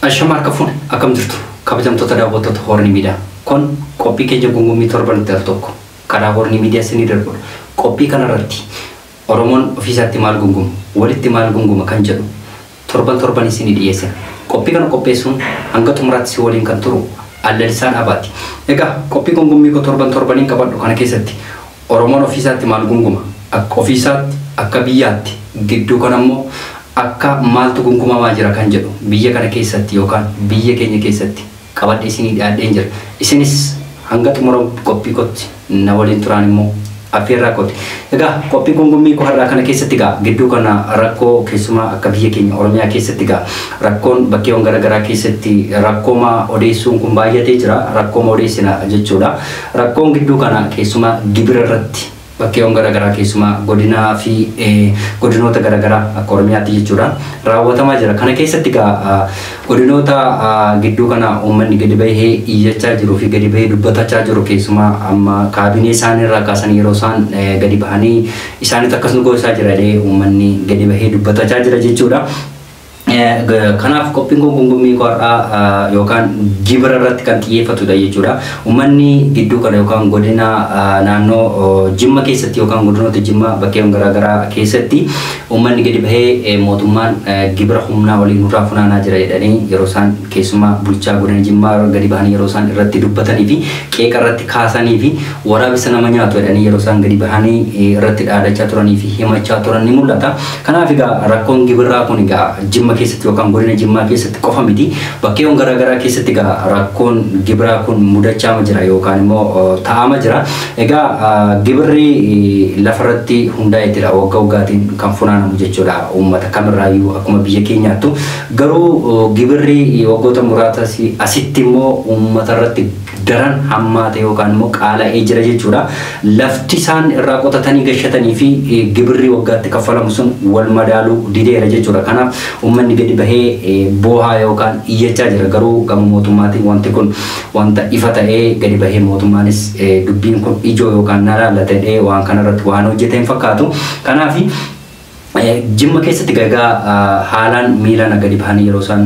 Ashama harka fuune, akkam jirtu kabajamtoota daawwattoota Hoorni Miidiyaa? Kun qophii keenya gungummii torbanitti al tokko karaa Hoorni Miidiyaa isinii darbudha. Qophii kanarratti Oromoon ofiisaatti maal gunguma, walitti maal gunguma kan jedhu torban torban isinii dhiyeessina. Qophii kana qopheessuun hanga xumuraatti si waliin kan turu Allalisaan Abaati. Egaa qophii gungummii koo torban torbaniin qabadhu kana keessatti Oromoon ofiisaatti maal gunguma, akka ofiisaatti, akka biyyaatti, gidduu kana immoo akka maaltu gungumamaa jira kan jedhu biyya kana keessatti yookaan biyya keenya keessatti qabadhee isinii dhiyaadheen jira. Isinis hanga xumura qophii kootti na waliin turaan immoo affeerraa kooti. Egaa qophii gungummii koo har'aa kana keessatti egaa gidduu kana rakkoo keessumaa akka biyya keenya Oromiyaa keessatti egaa rakkoon bakkeewwan garaagaraa keessatti rakkooma odeessuun kun baay'atee jira. Rakkooma odeessina jechuudha. Rakkoon gidduu kana keessumaa gibira irratti bakkeewwan garaagaraa keessumaa godinaa fi godinoota garaagaraa akka Oromiyaatti jechuudha raawwatamaa jira. Kana keessatti egaa godinoota gidduu kana uummanni gadi bahee iyyachaa jiruu fi gadi bahee dubbatachaa jiru keessumaa amma kaabinee isaanii irraa kaasanii yeroo isaan gadi bahanii isaanitti akkas nu goisaa jira jedhee uummanni gadi bahee dubbatachaa jira jechuudha. Kanaaf qophiin kun gungummii har'aa yookaan gibira irratti kan xiyyeeffatudha jechuudha. Uummanni gidduu kana yookaan godina naannoo Jimma keessatti yookaan godinoota Jimma bakkeewwan garaagaraa keessatti uummanni gadi bahee mootummaan gibira humnaa olii nurraa funaanaa jira jedhanii yeroo isaan keessumaa bulchaa godina Jimmaa gadi bahanii yeroo isaan irratti dubbatanii fi qeeqa irratti kaasanii fi waraabessa nama nyaatu jedhanii yeroo isaan gadi bahanii irratti dhaadachaa turanii fi himachaa turan ni mul'ata. Kanaaf egaa rakkoon gibiraa kun egaa Jimma keessatti yookaan godina Jimmaa keessatti qofa miti, bakkeewwan garaagaraa keessatti egaa rakkoon gibiraa kun mudachaa jira yookaan immoo ta'ama jira. Egaa gibirri lafarratti hundaa'eetidha waggaa waggaatiin kan funaanamu jechuudha uummata kamirraayyuu akkuma biyya keenyaattu. Garuu gibirri waggoota muraasa asitti immoo uummata irratti daran hammaate yookaan immoo qaala'ee jira jechuudha. Lafti isaan irraa qotatanii gashatanii fi gibirri waggaatti kaffalamu sun wal madaaluu dideera jechuudha. Kanaaf uummanni gadi bahee boohaa yookaan iyyachaa jira. Garuu gama mootummaatiin wanti kun wanta ifa ta'ee gadi bahee mootummaanis dubbiin kun ijoo yookaan na laallata jedhee waan kanarratti waan hojjete hin fakkaatu. Kanaaf Jimma keessatti egaa haalaan miilaan gadi bahanii yeroo isaan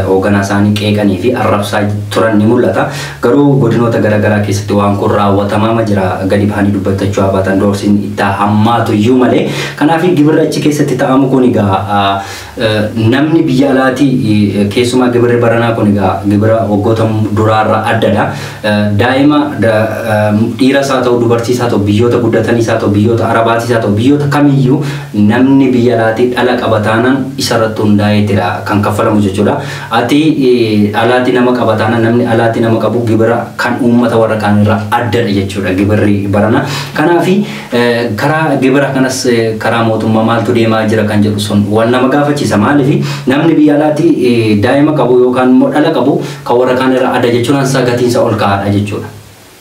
hoogganaa isaanii qeeqanii fi arrabsaa turan ni mul'ata. Garuu godinoota garaagaraa keessatti waan kun raawwatamaa jira gadi bahanii dubbachuu baatan doorsiin itti hammaatu iyyuu malee. Kanaaf gibirri achi keessatti ta'amu kun egaa namni biyya alaatii keessumaa gibirri baranaa kun egaa gibira waggoota duraarraa addadha. Daa'ima dhiiras haa ta'u dubartiis haa ta'u biyyoota guddataniis haa ta'u biyyoota Arabaatis haa ta'u biyyoota kamiyyuu namni biyya alaatii dhala qabataanaan isarratti hundaa'eetidha kan kaffalamu jechuudha. Ati alaatii nama qabataanaan namni alaatii nama qabu gibira kan uummata warra kaanirraa addadha jechuudha gibirri barana. Kanaaf karaa gibira kanas karaa mootummaa maaltu deemaa jira kan jedhu sun wal nama gaafachiisa. Maaliif namni biyya alaatii daa'ima qabu yookaan immoo dhala qabu kan warra kaanirraa adda jechuun ansaa gatiinsa ol ka'aadha jechuudha.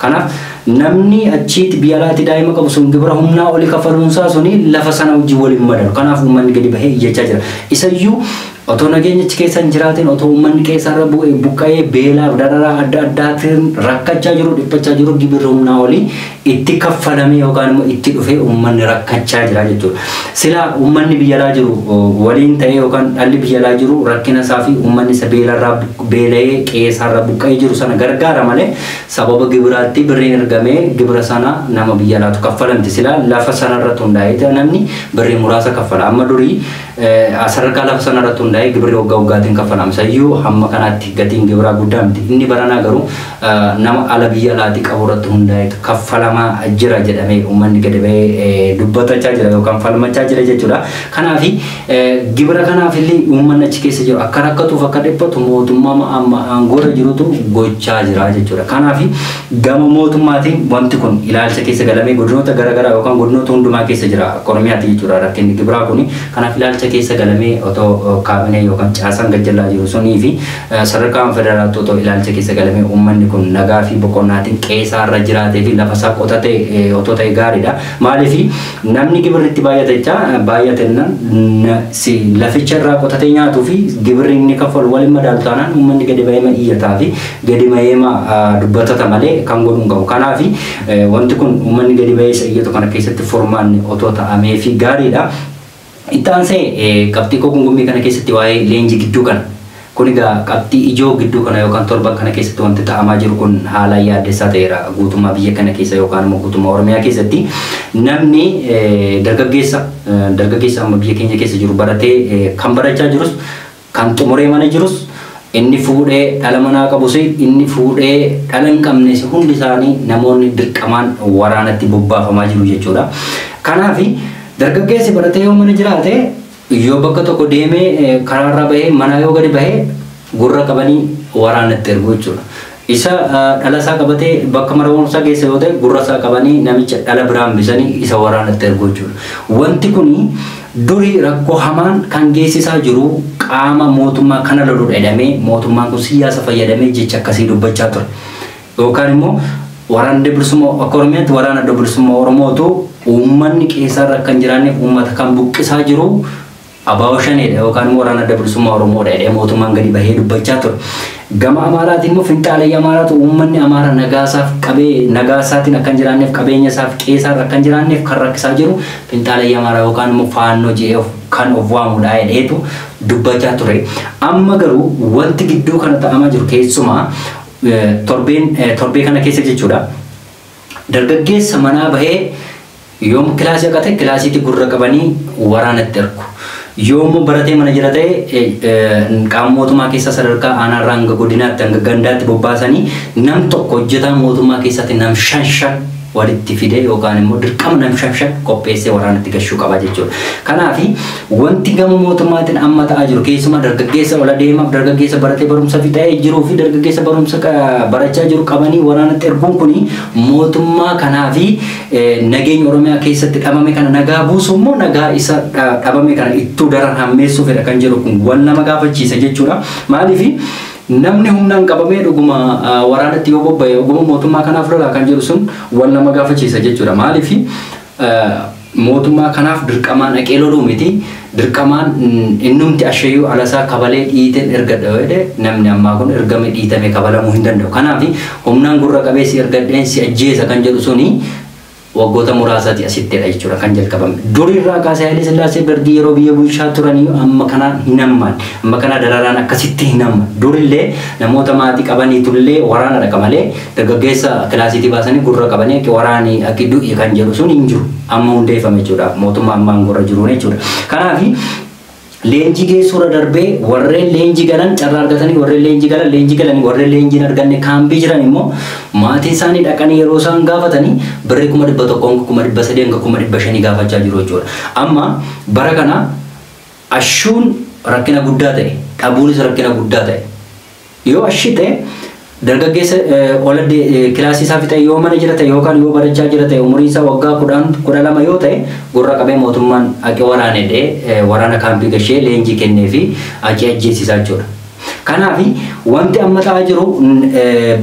Kanaaf namni achitti biyya alaatii daa'ima qabu sun gibira humnaa olii kaffaluunsaa suni lafa sana wajjin waliin madaalu. Kanaaf uummanni gadi bahee iyyachaa jira. Isayyuu otoo nageenya achi keessa hin jiraatin otoo uummanni keessarra bu'ee buqqa'ee beelaaf dararaa adda addaatiin rakkachaa jiru dhiphachaa jiru gibirri humnaa olii itti kaffalamee yookaan immoo itti dhufee uummanni rakkachaa jira jechuudha. Silaa uummanni biyya alaa jiru waliin ta'ee yookaan dhalli biyya alaa jiru rakkina isaa fi uummanni isa beelarraa beela'ee qe'eessaarra buqqa'ee jiru sana gargaara malee sababa gibiraatti birriin ergamee gibira sana nama biyya alaatu kaffalamti. Silaa lafa sanarratti hundaa'ee namni birrii muraasa kaffala. Amma durii sadarkaa lafa sanarratti hundaa'ee gibirri waggaa waggaatiin kaffalama. Isayyuu hamma kanaatti gatiin gibiraa guddaa miti. Inni baranaa garuu nama ala biyya alaatii qabu irratti hundaa'ee kaffalamaa jira jedhamee uummanni gadi bahee dubbatachaa jira yookaan falmachaa jira jechuudha. Kanaaf gibira kanaaf illee uummanni achi keessa jiru akka rakkatuuf akka dhiphatu mootummaa amma aangoorra jirutu gochaa jira jechuudha. Kanaaf gama mootummaatiin wanti kun ilaalcha keessa galamee godinoota garaagaraa yookaan godinoota hundumaa keessa jira Oromiyaatti jechuudha rakkinni gibiraa kuni. Kanaaf ilaalcha keessa galamee otoo kaabinee yookaan caasaan gajjallaa jiru sunii fi sadarkaa federaalaatti otoo ilaalcha keessa galamee uummanni kun nagaa fi boqonnaatiin qe'eessaarra jiraatee fi lafa isaa qotatee otoo ta'e gaariidha. Maaliif namni gibirri itti baay'atechaa baay'atennaan laficha irraa qotatee nyaatuu fi gibirri inni kaffalu waliin madaalu taanaan uummanni gadi bahee iyyataa fi gadi bahee dubbatata malee kan godhu hin qabu. Kanaaf wanti kun uummanni gadi bahee isa iyyatu kana keessatti furmaanni otoo ta'amee fi gaariidha. Itti aansee qabxii koo gungummii kana keessatti waa'ee leenjii gidduu kana Kun egaa qabxii ijoo gidduu kana yookaan torban kana keessatti wanti ta'amaa jiru kun haala yaaddessaa ta'eera guutummaa biyya kana keessa yookaan immoo guutummaa Oromiyaa keessatti. Namni dargaggeessa amma biyya keenya keessa jiru baratee kan barachaa jirus kan xumuree mana jirus inni fuudhee dhala manaa qabus inni fuudhee dhala hin qabnes hundi isaanii namoonni dirqamaan waraanatti bobbaafamaa jiru jechuudha. Kanaaf dargaggeessi baratee yoo mana jiraate yoo bakka tokko deemee karaarra bahee mana yoo gadi bahee gurra qabanii waraanatti ergu jechuudha. Isa dhala isaa qabatee bakka mana barumsaa keessa yoo ta'e gurra isaa qabanii namicha dhala biraan bisanii isa waraanatti ergu jechuudha. Wanti kuni durii rakkoo hamaan kan geessisaa jiru qaama mootummaa kana loludha jedhamee mootummaan kun siyaasa fayyadamee jecha akkasii dubbachaa ture. Yookaan immoo waraana bilisummaa akka Oromiyaatti waraana bilisummaa Oromootu uummanni qeessaarra kan jiraanneef uummata kan buqqisaa jiru abaa'oo shaneedha yookaan immoo waraana bilisummaa Oromoodha jedhee mootummaan gadi bahee dubbachaa ture. Gama Amaaraatiin immoo finxaalee Amaaraatu uummanni Amaara nagaasaaf qabee nagaasaatiin akka hin jiraanneef qabeenya isaaf qeessaarra akka hin jiraanneef kan rakkisaa jiru finxaalee Amaaraa yookaan immoo faannoo jedhee kan of waamudha jedheetu dubbachaa ture. Amma garuu wanti gidduu kana ta'amaa jiru keessumaa torbee kana keessa jechuudha. Dargaggeessa manaa bahee yoom kilaasii akka ta'e kilaasiitti gurra qabanii waraanatti ergu. Yoommoo baratee mana jira ta'e qaama mootummaa keessa sadarkaa aanaarraa hanga godinaatti hanga gandaatti bobbaasanii nam tokko hojjetaa mootummaa keessatti nam shan shan walitti fide yookaan immoo dirqama nam shan shan qopheessee waraanatti gashuu qaba jechuudha. Kanaaf wanti gama mootummaatiin amma ta'aa jiru keessumaa dargaggeessa ola deemaaf dargaggeessa baratee barumsa fixee jiruu fi dargaggeessa barumsa barachaa jiru qabanii waraanatti erguun kuni mootummaa kanaa fi nageenya Oromiyaa keessatti dhabame kana nagaa buusu immoo nagaa isa dhabame kana ittuu daran hammeessuu fedha kan jedhu kun wal nama gaafachiisa jechuudha. Maaliif namni humnaan qabamee dhuguma waraanatti yoo bobba'e dhuguma mootummaa kanaaf lolaa kan jedhu sun wal nama gaafachiisa jechuudha. Maaliif mootummaa kanaaf dirqamaan dhaqee loluu miti dirqamaan innumti ashayyuu alasaa kabalee dhiiteen ergadha jedhe namni ammaa kun ergame dhiitame kabalamuu hin danda'u. Kanaaf humnaan gurra qabee si ergadheen si ajjeesa kan jedhu suni waggoota muraasaati asittidha jechuudha kan jalqabame. Durirraa kaasee Haayile Sillaasee Dargii yeroo biyya bulchaa turanii amma kana hin hammaan amma kana dararaan akkasitti hin hamman. Durillee namoota maatii qabaniitullee waraana dhaqa malee dargaggeessa kilaasiitii baasanii gurra qabanii akka waraani akka du'i kan jedhu sun hin jiru. Amma hundeeffame jechuudha mootummaa ammaan gurra jiruun jechuudha. Kanaaf leenjii geessuurra darbee warreen leenjii galan carraa argatanii warreen leenjii galan leenjii galanii warreen leenjii hin arganne kaampii jiran immoo maatii isaanii dhaqanii yeroo isaan gaafatanii birrii 100,000 hanga 300,000 hanga 500,000 gaafachaa jiru jechuudha. Amma bara kana ashuun rakkina guddaa ta'e dhabuunis rakkina guddaa ta'e yoo ashi ta'e dargaggeessa ola kilaasii isaa fixee yoo mana jira ta'e yookaan yoo barachaa jira ta'e umuriin isaa waggaa 10 12 yoo ta'e gurra qabee mootummaan haqee waraana jedhee waraana kaampii gashee leenjii kennee fi haqee ajjeesisaa jechuudha. Kanaaf wanti amma ta'aa jiru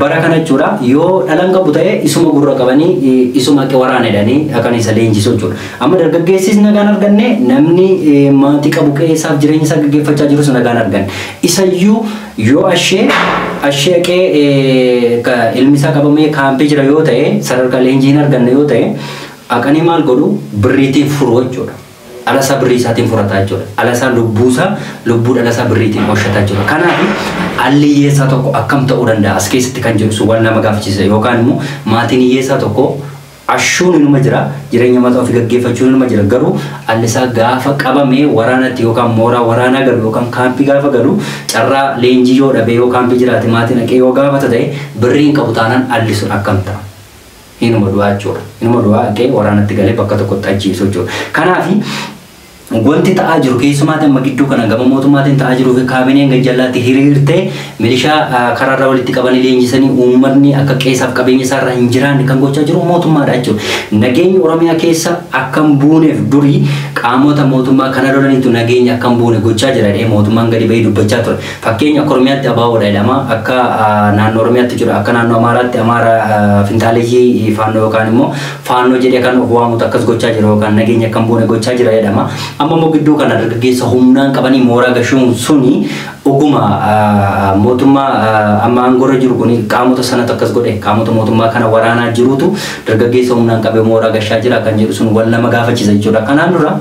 bara kana jechuudha yoo dhalan qabu ta'e isuma gurra qabanii isuma haqee waraana jedhanii akkan isa leenjisu jechuudha. Amma dargaggeessis nagaan arganne namni maatii qabu qe'ee isaaf jireenya isaa gaggeeffachaa jirus nagaan arganne. Isayyuu yoo ashee haqee ilmi isaa qabamee kaampii jira yoo ta'e sadarkaa leenjii hin arganne yoo ta'e haqanii maal godhu birriitiin furu jechuudha. Alasaa birrii isaatiin furataa jechuudha. Alasaa lubbuusaa lubbuu dhalasaa birriitiin oolchataa jechuudha. Kanaaf alli hiyyeessaa tokko akkam ta'uu danda'a as keessatti kan jedhu sun waan nama gaafachiisa yookaan immoo maatiin hiyyeessaa tokko ashuun inuma jira jireenya mataa ofii gaggeeffachuun inuma jira garuu alli isaa gaafa qabamee waraanatti yookaan mooraa waraanaa galu yookaan kaampii gaafa galu carraa leenjii yoo dhabe yoo kaampii jiraate maatiin haqee yoo gaafata ta'e birrii hin qabu taanaan alli sun akkam ta'a. Inuma du'aa jechuudha. Inuma du'aa haqee waraanatti galee bakka tokkotti ajjeesu jechuudha. Kanaaf wanti ta'aa jiru keessumaa amma gidduu kana gama mootummaatiin ta'aa jiruu fi kaabineen gajjallaatti hiriirtee milishaa karaarraa walitti qabanii leenjisanii uummanni akka qeessaaf qabeenya isaarraa hin jiraanne kan gochaa jiru mootummaadha jechuudha. Nageenyi Oromiyaa keessa akka hin buuneef durii qaamota mootummaa kana lolaniitu nageenya akka hin buune gochaa jira jedhee mootummaan gadi bahee dubbachaa ture. Fakkeenya akka Oromiyaatti abaawoodha jedhama akka naannoo Oromiyaatti jiru akka naannoo Amaaraatti Amaara finxaaleeyyii faannoo yookaan immoo faannoo jedhee kan of waamutu akkas gochaa jira yookaan nageenya akka hin buune gochaa jira jedhama. Amma immoo gidduu kana dargaggeessa humnaan qabanii mooraa gashuun suni dhuguma mootummaa amma aangoorra jiru kun qaamota sanatu akkas godhe qaamota mootummaa kana waraanaa jirutu dargaggeessa humnaan qabee mooraa gashaa jira kan jedhu sun wal nama gaafachiisa jechuudha. Kanaan dura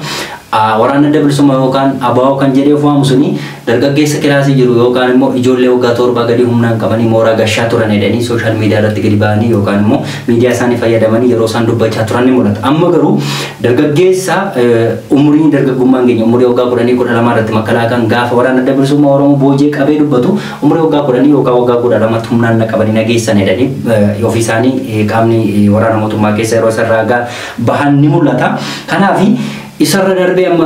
Waraana Adda Bilisummaa yookaan ABO kan jedhee of waamu suni dargaggeessa kilaasii jiru yookaan immoo ijoollee waggaa 7 gadi humnaan qabanii mooraa gashaa turan jedhanii sooshaal miidiyaa irratti gadi ba'anii yookaan immoo miidiyaa isaanii fayyadamanii yeroo isaan dubbachaa turan ni mul'ata. Amma garuu dargaggeessa umuriin dargaggummaan keenya umurii waggaa 10 12 irratti makalaakaan gaafa waraana Adda Bilisummaa Oromoo boojee qabee dubbatu umurii waggaa 10 yookaan waggaa 12 humnaan na qabanii nageessan jedhanii ofii isaanii qaamni waraana mootummaa keessa yeroo isaan raagaa bahan ni mul'ata. Kanaaf isarra darbee amma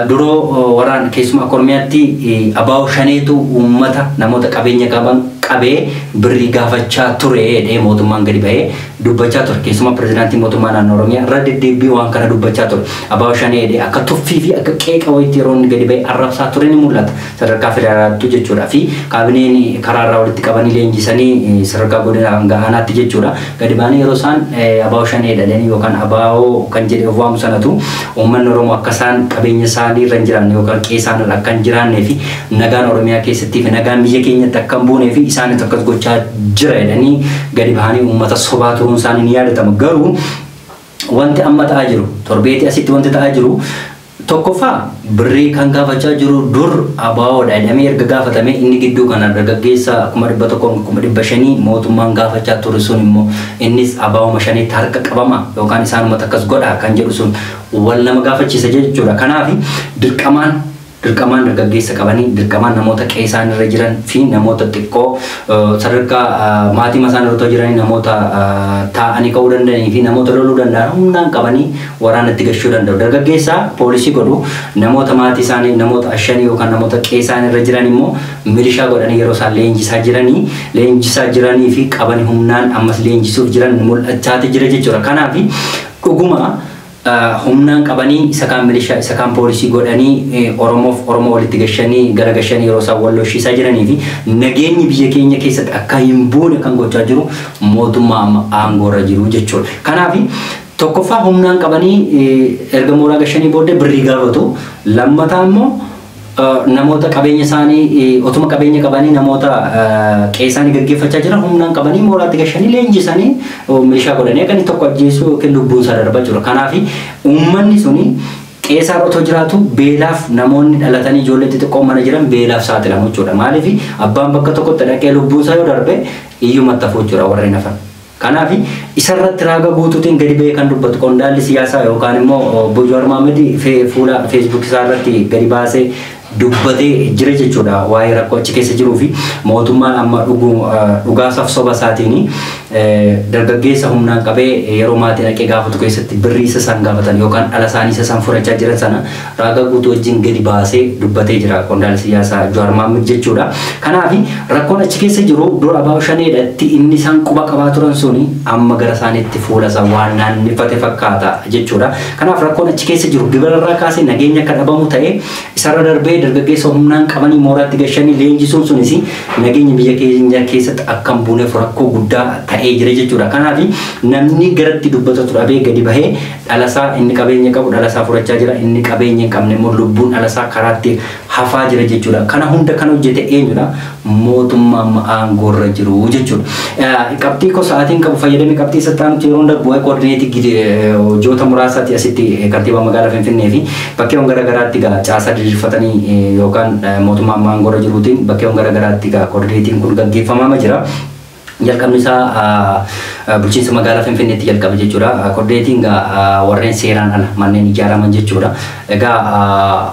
duroo waraan keessumaa Oromiyaatti ABO shaneetu uummata namoota qabeenya qaban qabee birrii gaafachaa ture jedhee mootummaan gadi ba'ee dubbachaa ture. Keessumaa pirezidaantiin mootummaa naannoo Oromiyaa irra deddeebi'ee waan kana dubbachaa ture. ABO shanee jedhee akka tuffii fi akka qeeqa wayiitti yeroo inni gadi ba'ee arrabsaa ture ni mul'ata. Sadarkaa federaalaatti jechuudha fi kaabineen karaarraa walitti qabanii leenjisanii sadarkaa godina hanga aanaatti jechuudha. Gadi ba'anii yeroo isaan ABO shanee jedhanii yookaan ABO kan jedhee of waamu sanatu uummanni Oromoo akka isaan qabeenya isaanii irra hin jiraanne yookaan qe'ee isaanii irra akka hin jiraannee fi nagaan Oromiyaa keessattii fi nagaan biyya keenyatti akka hin buunee fi isaanitu akkas gochaa jira jedhanii gadi bahanii uummata sobaa turuun isaanii ni yaadatama. Garuu wanti amma ta'aa jiru torbeetii asitti wanti ta'aa jiru tokkoffaa birrii kan gaafachaa jiru dur ABOdha jedhamee erga gaafatame inni gidduu kana dargaggeessa 100,000 500,000 mootummaan gaafachaa ture sun immoo innis ABO shaniitti harka qabama yookaan isaanumatti akkas godha kan jedhu sun wal nama gaafachiisa jechuudha. Kanaaf dirqamaan dargaggeessa qabanii dirqamaan namoota qe'ee isaan irra jiran fi namoota xiqqoo sadarkaa maatii isaan irra jiranii namoota taa'anii ka'uu danda'anii fi namoota loluu danda'an humnaan qabanii waraanatti gashuu danda'u. Dargaggeessa poolisii godhu namoota maatii isaanii namoota ashanii yookaan namoota qe'ee isaan irra jiran immoo milishaa godhanii yeroo isaan leenjisaa jiranii fi qabanii humnaan ammas leenjisuuf jiran mul'achaa jira jechuudha. Kanaaf dhuguma humnaan qabanii isa kaan milishaa isa kaan poolisii godhanii Oromoof Oromoo walitti gashanii gara gashanii yeroo isaan wal lolchiisaa jiranii fi nageenyi biyya keenya keessatti akka hin buune kan gochaa jiru mootummaa amma aangoorra jiru jechuudha. Kanaaf tokkoffaa humnaan qabanii erga mooraa gashanii booddee birrii gaafatu. Lammataa immoo namoota qabeenya isaanii otuma qabeenya qabanii namoota qe'ee isaanii gaggeeffachaa jiran humnaan qabanii mooraatti gashanii leenjisanii meeshaa godhanii akka inni tokko ajjeesuu yookiin lubbuun isaa darbaa jiru. Kanaaf uummanni suni qe'ee isaa otoo jiraatu beelaaf namoonni dhalatanii ijoollee xixiqqoo mana jiran beelaaf saaxilamu jechuudha. Maaliif abbaan bakka tokkotti dhaqee lubbuun isaa yoo darbe iyyumatti hafuu jechuudha warreen hafan. Kanaaf isarratti raaga guutuutiin gadi ba'ee kan dubbatu qondaalli siyaasaa yookaan immoo obbo Jawaar Mohaammed fuula feesbuuk isaa irratti gadi baasee dubbatee jira jechuudha. Waa'ee rakkoo achi keessa jiruu fi mootummaan amma dhugaasaaf soba isaatiin dargaggeessa humnaan qabee yeroo maatii dhaqee gaafatu keessatti birrii isa isaan gaafatan yookaan dhala isaanii isa isaan furachaa jiran sana raaga guutuu wajjin gadi baasee dubbatee jira qondaalli siyaasaa Jawaar Mohaammed jechuudha. Kanaaf rakkoon achi keessa jiru dura ABO shaneedhatti inni isaan quba qabaa turan suni amma gara isaaniitti fuula isaa waan naannifate fakkaata jechuudha. Kanaaf rakkoon achi keessa jiru gibirarraa kaasee nageenya akka dhabamu ta'ee isarra darbee dargaggeessa humnaan qabanii mooraatti gashanii leenjisuun sunis nageenya biyya keenya keessatti akka hin buuneef rakkoo guddaa ta'ee jira jechuudha. Kanaaf namni garatti dubbatatu dhabee gadi bahee dhalasaa inni qabeenya qabu dhalasaa furachaa jira, inni qabeenya hin qabne immoo lubbuun dhalasaa karaatti hafaa jira jechuudha. Kana hunda kan hojjete eenyudha? Mootummaa amma aangoorra jiru jechuudha. Qabxii koo sa'aatiin qabu fayyadamee qabxii isa ta'an yeroo hunda bu'aa koordineetii ji'oota muraasaatti asitti kantiibaa magaalaa Finfinnee fi bakkeewwan garaagaraatti caasaa diriirfatanii yookaan mootummaa amma aangoorra jiruutiin bakkeewwan garaagaraatti koordineetiin kun gaggeeffamaa jira. Jalqabni isaa bulchiinsa magaalaa Finfinneetti jalqabe jechuudha. Koordineetiin warreen seeraan ala manneen ijaaraman jechuudha. Egaa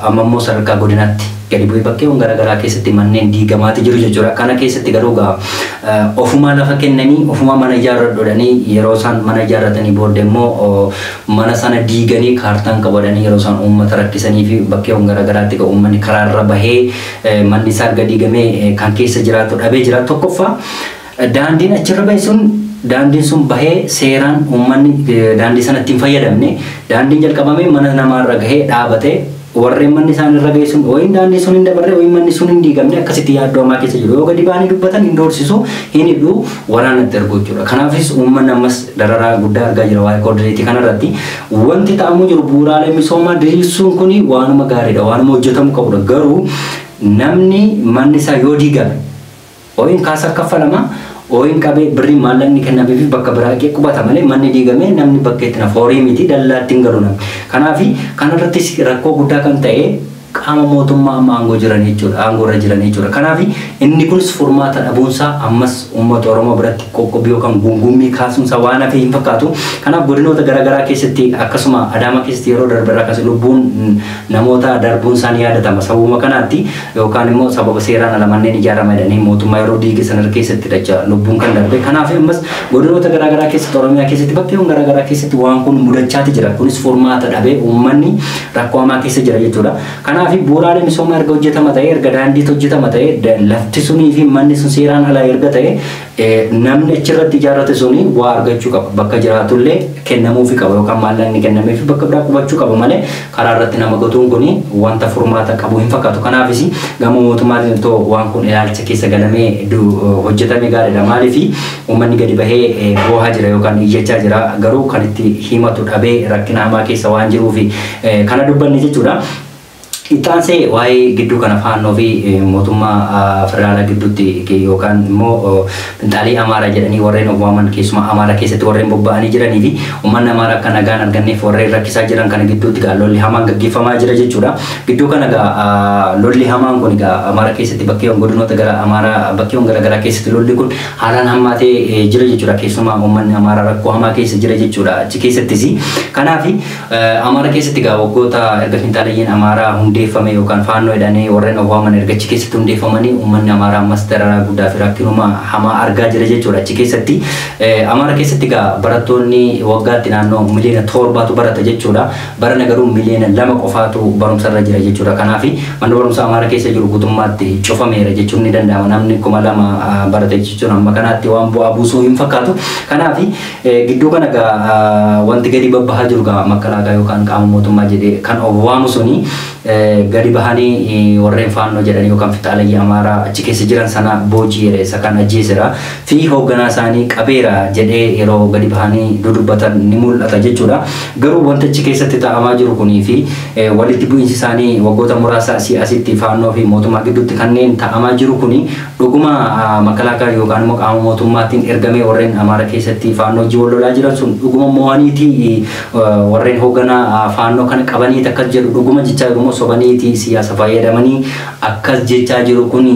amma immoo sadarkaa godinaatti gadi bu'ee bakkeewwan garaagaraa keessatti manneen diigamaati jiru jechuudha. Kana keessatti garuu ofumaa lafa kennanii ofumaa mana ijaarradhu yeroo isaan mana ijaarratanii booddee immoo mana sana diiganii kaartaan qabatanii yeroo isaan uummata rakkisanii fi bakkeewwan garaagaraatti uummanni karaarra bahee manni isaa erga diigamee kan keessa jiraatu dhabee jira. Tokkoffaa daandiin achirra bahe sun daandiin sun bahee seeraan uummanni daandii sanatti hin fayyadamne daandiin jalqabamee mana namaarra gahee dhaabatee warreen manni isaan irra ga'e sun wayin daandii sun hin dabarre wayin manni sun hin diigamne akkasitti yaaddoo hamaa keessa jiru. Yoo gadi ba'anii dubbatan hin doorsisu hin hidhu waraanatti ergu jechuudha. Kanaafis uummanni ammas dararaa guddaa argaa jira waa'ee koordineetii kanarratti. Wanti ta'amu jiru bu'uuraalee misoomaa diriirsuun kun waanuma gaariidha waanuma hojjetamu qabudha. Garuu namni manni isaa yoo diigame wayin kaasaa kaffalama Ooyin qabee birrii maallaqni kennamee fi bakka biraa dhaqee qubata malee manni diigamee namni bakka itti nafu horii miti dallaatti hin galu namni. Kanaaf kanarrattis rakkoo guddaa kan ta'e qaama mootummaa amma aangoo jiran jechuudha, aangoo irra jiran jechuudha. Kanaaf inni kunis furmaata dhabuunsaa ammas uummata Oromoo biratti qoqqobbii yookaan gungummii kaasuunsaa waan hafe hin fakkaatu. Kanaaf godinoota garaagaraa keessatti akkasuma Adaamaa keessatti yeroo darbe irraa kaasee lubbuun namoota darbuun isaanii yaadatama. Sababuma kanaatti yookaan immoo sababa seeraan ala manneen ijaarama jedhanii mootummaa yeroo diige sana keessatti dacha lubbuun kan darbe. Kanaaf ammas godinoota garaagaraa keessatti Oromiyaa keessatti bakkeewwan garaagaraa keessatti waan kun mudachaati jira. Kunis furmaata dhabee uummanni rakkoo hamaa keessa jira jechuudha. Kanaaf bu'uuraalee misoomaa erga hojjetama ta'e, erga daandiitu hojjetama ta'e, lafti sunii fi manni sun seeraan alaa erga ta'e, namni achirratti ijaarrate suni waa argachuu qaba. Bakka jiraatullee kennamuufi qaba yookaan maallaqni kennameefi bakka biraa qubachuu qaba malee karaa irratti nama gatuun kuni wanta furmaata qabu hin fakkaatu. Kanaafis gama mootummaatiin otoo waan kun ilaalcha keessa galamee hojjetame gaariidha. Maaliif uummanni gadi bahee boohaa jira yookaan iyyachaa jira, garuu kan itti himatu dhabee rakkina hamaa keessa waan jiruufi kana dubbanne jechuudha. Ittaansee waa'ee gidduu kana faannoo fi mootummaa federaalaa gidduutti yookaan immoo finxaalii Amaaraa jedhanii warreen of waaman keessumaa Amaaraa keessatti warreen bobba'anii jiranii fi uummanni Amaaraa akka nagaan arganneef warreen rakkisaa jiran kana gidduutti gaa lolli hamaan gaggeeffamaa jira jechuudha. Gidduu kana gaa lolli hamaan kun gaa Amaaraa keessatti bakkeewwan godinoota gara Amaaraa bakkeewwan garaagaraa keessatti lolli kun haalaan hammaatee jira jechuudha. Keessumaa uummanni Amaaraa rakkoo hamaa keessa jira jechuudha achi keessattis. Kanaaf Amaaraa keessatti gaa waggoota erga finxaaleeyyiin Amaaraa hundeeffame yookaan faannoo jedhanii warreen of waaman erga achi keessatti hundeeffamanii uummanni Amaaraa ammas dararaa guddaa fi rakkinuma hamaa argaa jira jechuudha achi keessatti. Amaaraa keessatti gaa barattoonni waggaatti naannoo miliyoona 7 barata jechuudha. Barana garuu miliyoona 2 qofaatu barumsarra jira jechuudha. Kanaaf manni barumsaa Amaaraa keessa jiru guutummaatti cufameera jechuun ni danda'ama. Namni 2000 barate jechuun amma kanaatti waan bu'aa buusuu hin fakkaatu. Kanaaf gidduu kana gaa wanti gadi babbahaa jiru gaa makalaakaa yookaan qaama mootummaa jedhee kan of waamu suni gadi bahanii warreen faannoo jedhanii yookaan finxaaleyyii Amaaraa achi keessa jiran sana booji'eera isa kan ajjeeseera fi hoogganaa isaanii qabeera jedhee yeroo gadi bahanii dudubbatan ni mul'ata jechuudha. Garuu wanti achi keessatti ta'amaa jiru kunii fi walitti bu'iinsi isaanii waggoota muraasa asii asitti faannoo fi mootummaa gidduutti kanneen ta'amaa jiru kuni dhuguma makalaakaa yookaan immoo qaama mootummaatiin ergamee warreen Amaaraa keessatti faannoo wajjin wal lolaa jiran sun dhuguma mo'aniitii warreen hoogganaa faannoo kana qabanii akkas jedhu dhuguma jechaa jiru moo sobaniitii siyaasa fayyadamanii akkas jechaa jiru kun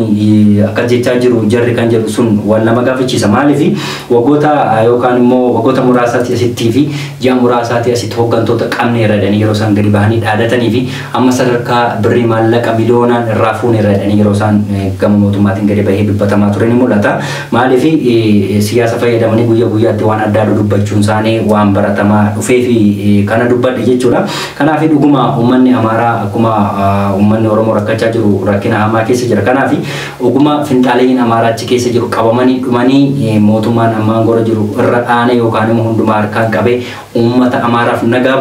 akkas jechaa jiru jarri kan jedhu sun wal nama gaafachiisa. Maaliif waggoota yookaan immoo waggoota muraasaati asittii fi ji'a muraasaati asitti hooggantoota qabneerra jedhanii yeroo isaan gadi bahanii dhaadatanii fi amma sadarkaa birrii maallaqa miliyoonaan irraa fuuneerra jedhanii yeroo isaan gama mootummaatiin gadi bahee dubbatamaa ture ni mul'ata. Maaliif siyaasa fayyadamanii guyyaa guyyaatti waan addaa dubbachuun isaanii waan baratamaa dhufee fi kana dubbadhe jechuudha. Kanaaf dhuguma uummanni Amaaraa akkuma uummanni Oromoo rakkachaa jiru rakkina hamaa keessa jira. Kanaaf dhuguma finxaaleeyyiin Amaaraa achi keessa jiru qabamanii dhumanii mootummaan amma aangoo jiru irra dhaane yookaan immoo hundumaa harkaan qabee uummata Amaaraaf nagaa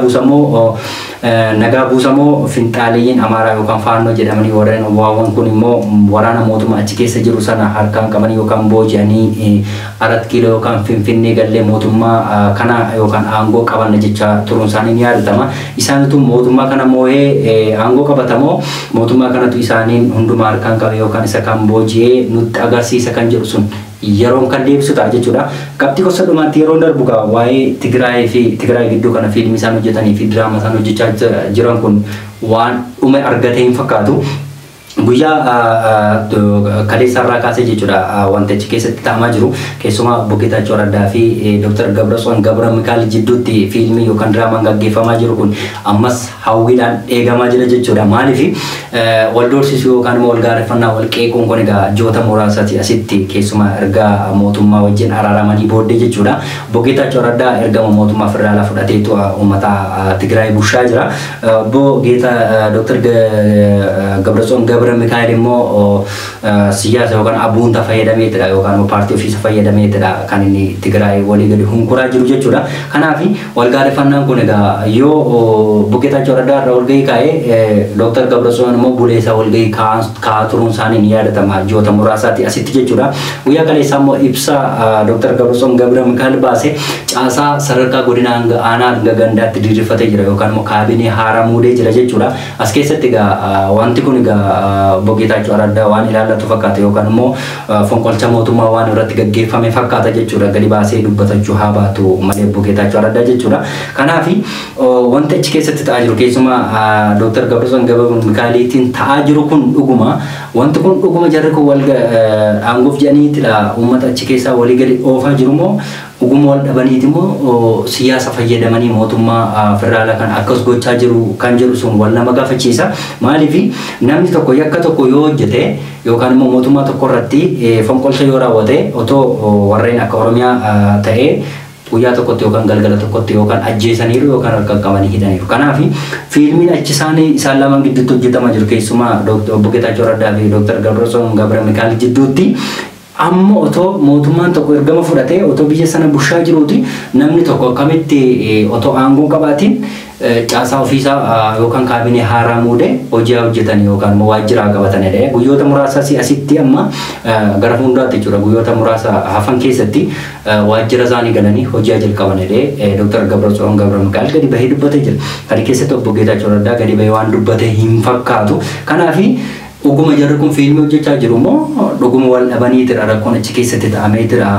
buusamoo finxaaleeyyiin Amaaraa yookaan faannoo jedhamanii warreen waawwan kun immoo waraana mootummaa achi keessa jiru sana harkaan qabanii yookaan booji'anii 4 kiiloo yookaan Finfinnee gallee mootummaa kana yookaan aangoo qabanna jechaa turuun isaanii ni yaadatama. Isaanitu mootummaa kana moo'ee aangoo qabatamoo mootummaa kanatu isaaniin hundumaa harkaan qabe yookaan isa kan booji'ee nutti agarsiisa kan jedhu sun yeroon kan deebisu ta'a jechuudha. Qabxii gosa dhumaatti yeroon darbu gaa waa'ee Tigraay fi Tigraay gidduu kana fiilmii isaan hojjetanii fi diraama isaan hojjechaa jiran kun waan dhume argate hin fakkaatu. Guyyaa kaleessa irraa kaasee jechuudha wanti achi keessatti ta'amaa jiru keessumaa obbo Geetaachoo Raddaa fi Dr. Gabrasoon Gabra Mikael jidduutti fiilmii yookaan diraamaan gaggeeffamaa jiru kun ammas hawwiidhaan eegamaa jira jechuudha. Maaliif wal doorsisuu yookaan immoo wal gaarreffannaa wal qeequun kun egaa ji'oota muraasaati asitti keessumaa erga mootummaa wajjin araaramanii booddee jechuudha. Obbo Geetaachoo Raddaa ergama mootummaa federaalaa fudhateetu uummata Tigraay bushaa jira. Obbo Dr. Gabrasoon Gabra Mikael immoo siyaasa yookaan abuunta fayyadameetidha yookaan paartii ofiisa fayyadameetidha kan inni Tigraay walii gadi hunkuraa jiru jechuudha. Kanaaf wal gaarreffannaan kun egaa yoo obbo Geetaachoo Raddaa irra walgahii kaa'ee Dr. Gabrasoon immoo buleessa walgahii kaa'aa turuun isaanii ni yaadatama ji'oota muraasaati asitti jechuudha. Guyyaa kaleessaa immoo ibsa Dr. Gabrasoon Gabra Mikael baase caasaa sadarkaa godina hanga aanaa hanga gandaatti diriirfatee jira yookaan immoo kaabinee haaraa muudee jira jechuudha. As keessatti egaa wanti kun egaa obbo Geetaachoo Araddaa waan ilaallatu fakkaata yookaan immoo fonqolcha mootummaa waan irratti gaggeeffame fakkaata jechuudha. Gadi baasee dubbatachuu haa baatu malee obbo Geetaachoo Araddaa jechuudha. Kanaaf wanti achi keessatti ta'aa jiru keessumaa Dr. Gabratsiyoon Gabra Mikaa'eliitiin ta'aa jiru kun dhuguma wanti kun dhuguma jarri kun wal aangoof jedhaniitidha uummata achi keessaa walii gadi oofaa jiru moo dhuguma wal dhabaniiti immoo siyaasa fayyadamanii mootummaa federaalaa kan akkas gochaa jiru kan jedhu sun wal nama gaafachiisa. Maaliif namni tokko yakka tokko yoo hojjete yookaan immoo mootummaa tokko irratti fonqolcha yoo raawwate otoo warreen akka Oromiyaa ta'ee guyyaa tokkotti yookaan galgala tokkotti yookaan ajjeesaniiru yookaan harka qabanii hidhaniiru. Kanaaf fiilmiin achi isaan lamaan gidduutti hojjetamaa jiru keessumaa obbo Geetaachoo Raddaa fi Dr. Gabratsiyoon Gabra Mikaa'el gidduutti amma otoo mootummaan tokko ergama fudhatee otoo biyya sana bushaa jiruuti namni tokko akkamitti otoo aangoo qabaatiin caasaa ofiisaa yookaan kaabinee haaraa muudee hojii hojjetan yookaan immoo waajjira qabatanidha. Guyyoota muraasa asitti amma gara fuulduraatti jechuudha guyyoota muraasa hafan keessatti waajjira isaanii galanii hojii jalqabanidha. Dr. Gabratsiyoon Gabra Mikaa'el gadi bahee dubbatee jira. Kana keessatti obbo Geetaachoo Raddaa gadi bahee waan dubbate hin fakkaatu. Kanaaf dhuguma jarri kun fiilmii hojjechaa jiru moo dhuguma wal dhabaniitidha rakkoon achi keessatti ta'ameetidha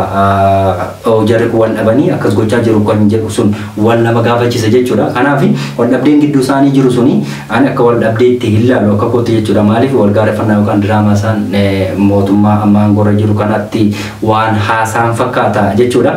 jarri kun wal dhabanii akkas gochaa jiru kan jedhu sun wal nama gaafachiisa jechuudha. Kanaaf wal dhabdeen gidduu isaanii jiru suni ani akka wal dhabdeetti hin laalu akka kootti jechuudha. Maaliif wal gaarreeffannaa yookaan diraamaa isaan mootummaa amma aangoorra jiru kanatti waan haasaan fakkaata jechuudha.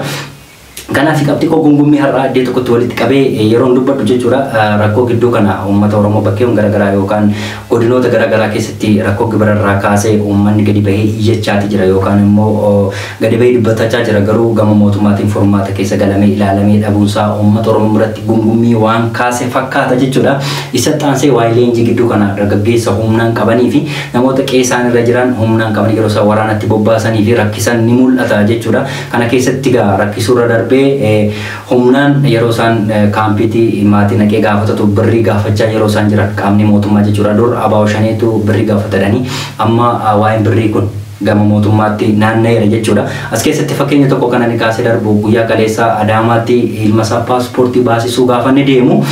Kanaaf qabxii koo gungummii har'aa iddoo tokkotti walitti qabee yeroon dubbadhu jechuudha rakkoo gidduu kana uummata Oromoo bakkeewwan garaagaraa yookaan godinoota garaagaraa keessatti rakkoo gibirarraa kaasee uummanni gadi bahee iyyachaati jira yookaan immoo gadi bahee dubbachaa jira garuu gama mootummaatiin furmaata keessa galamee ilaalamee dhabuunsaa uummata Oromoo biratti gungummii waan kaase fakkaata jechuudha. Isa xaansee waa'ee leenjii gidduu kana dargaggeessa humnaan qabanii fi namoota qe'ee irra jiran humnaan qabanii yeroo isaan waraanatti bobbaasanii fi rakkisan ni mul'ata jechuudha. Kana keessatti egaa rakkisuurra darbee humnaan yeroo isaan kaampiitii maatii naqee gaafatatu birrii gaafachaa yeroo isaan jiran qaamni mootummaa jechuudha. Dur abaa'oo shaneetu birrii gaafatanii amma waa'een birrii kun gama mootummaatti naanna'eera jechuudha. As keessatti fakkeenya tokko kan ani kaasee darbu guyyaa kaleessa Adaamaatti ilma isaa paaspoortii baasisuu gaafa inni deemu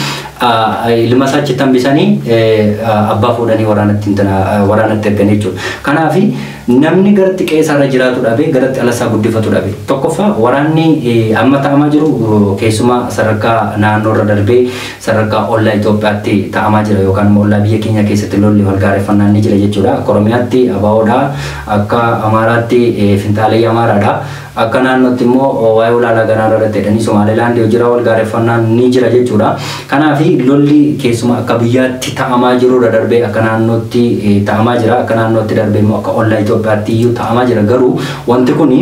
ilma isaa achitti hambisanii abbaa fuudhanii waraanatti ergan jechuudha. Kanaaf namni garatti qe'ee isaarra jiraatu dhabe garatti ala isaa guddifatu dhabe. Tokkoffaa waraanni amma ta'amaa jiru keessumaa sadarkaa naannoorra darbee sadarkaa ollaa Itoophiyaatti ta'amaa jira yookaan immoo ollaa biyya keenya keessatti lolli wal gaarreeffannaan ni jira jechuudha. Akka Oromiyaatti ABO'dha, akka Amaaraatti Finxaalee Amaaraadha. Akka naannootti immoo waa'ee ulaalaa ganaa irratti jedhanii Somaalilaand jira wal gaarreeffannaan ni jira jechuudha. Kanaaf lolli keessumaa akka biyyaatti ta'amaa jirurra darbee akka naannootti ta'amaa jira. Akka naannootti darbee immoo akka ollaa Itoophiyaatti iyyuu ta'amaa jira. Garuu wanti kun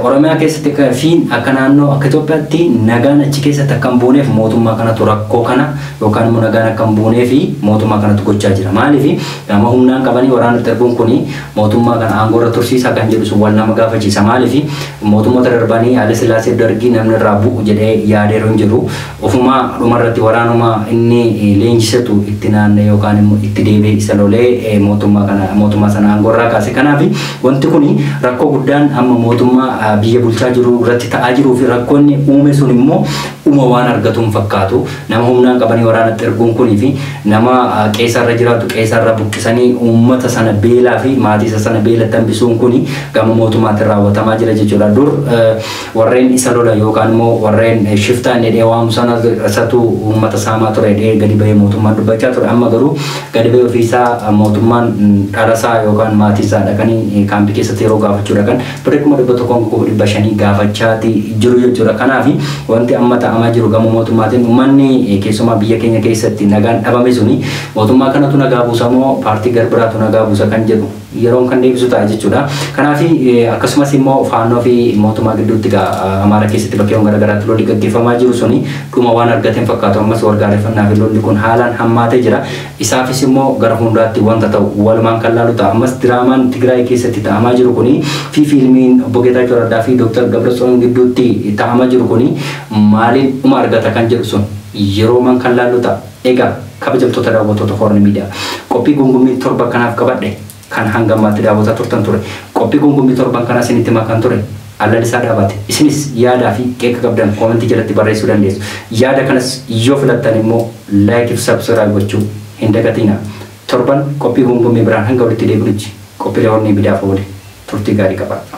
Oromiyaa keessatti fi akka naannoo akka Itoophiyaatti nagaan achi keessatti akka hin buuneef mootummaa kanatu rakkoo kana yookaan immoo nagaan akka hin buuneef mootummaa kanatu gochaa jira. Maaliif nama humnaan qabanii waraanatti erguun kun mootummaa kana aangoorra tursiisaa kan jedhu sun wal nama gaafachiisa. Maaliif mootummoota darbanii Haile Sillaasee Dargii namni irraa bu'u jedhee yaadeeru hin jiru. Ofumaa dhumarratti waraanuma inni leenjisatu itti naanna'e yookaan immoo itti deebi'ee isa lolee mootummaa sana aangoorraa kaase. Kanaaf wanti kun rakkoo guddaan amma mootummaa biyya bulchaa jiru irratti ta'aa jiruu fi rakkoonni uume sun immoo uuma waan argatu hin fakkaatu. Nama humnaan qabanii waraanatti erguun kunii fi nama qe'eerra jiraatu qe'eerra buqqisanii uummata sana beelaa fi maatii isa sana beelatti hambisuun kuni gama mootummaatti raawwatamaa jira jechuudha. Dur warreen isa lola yookaan immoo warreen shiftaan jedhee waamu sana isatu uummata saamaa ture jedhee gadi bahee mootummaan dubbachaa ture. Amma garuu gadi bahee ofiisaa mootummaan dhalasaa yookaan maatii isaa dhaqanii kaampii keessatti yeroo gaafachuu dhaqan birrii 100,500 gaafachaati jiru jechuudha. Kanaaf wanti amma ta'amaa jiru gama mootummaatiin uummanni keessumaa biyya keenya keessatti nagaan dhabame suni mootummaa kanatu nagaa buusa moo paartii garbiraatu nagaa buusa kan jedhu yeroon kan deebisu ta'a jechuudha. Kanaaf akkasumas immoo faannoo fi mootummaa gidduutti Amaara keessatti bakkeewwan garaagaraatti lolli gaggeeffamaa jiru suni dhuma waan argateen fakkaatu ammas wal gaarreeffannaa fi lolli kun haalaan hammaatee jira. Isaafis immoo gara fuulduraatti wanta ta'u walumaan kan laalu ta'a. Ammas diraamaan Tigraay keessatti ta'amaa jiru kuni fi fiilmiin obbo Geetaachoo Raddaa fi Dr. Gabratsiyoon gidduutti ta'amaa jiru kuni maaliin dhuma argata kan jedhu sun yeroomaan kan laalu ta'a. Egaa kabajamtoota daawwattoota Horn Miidiyaa qophii gungummii torba kanaaf qabadhe kan hanga ammaatti daawwataa turtan ture. Qophii gungummii torban kanaa isinitti himaa kan ture Allalisaa Dhaabaate. Isinis yaadaa fi qeeqa qabdan koomentii jalatti barreessuu dandeessu. Yaada kanas yoo filattan immoo laayikii fi sabskiraayib gochuu hin dagatinaa. Torban qophii gungummii biraan hanga walitti deebinutti qophiilee Hornii Miidiyaaf oole turtii gaarii qabaadha.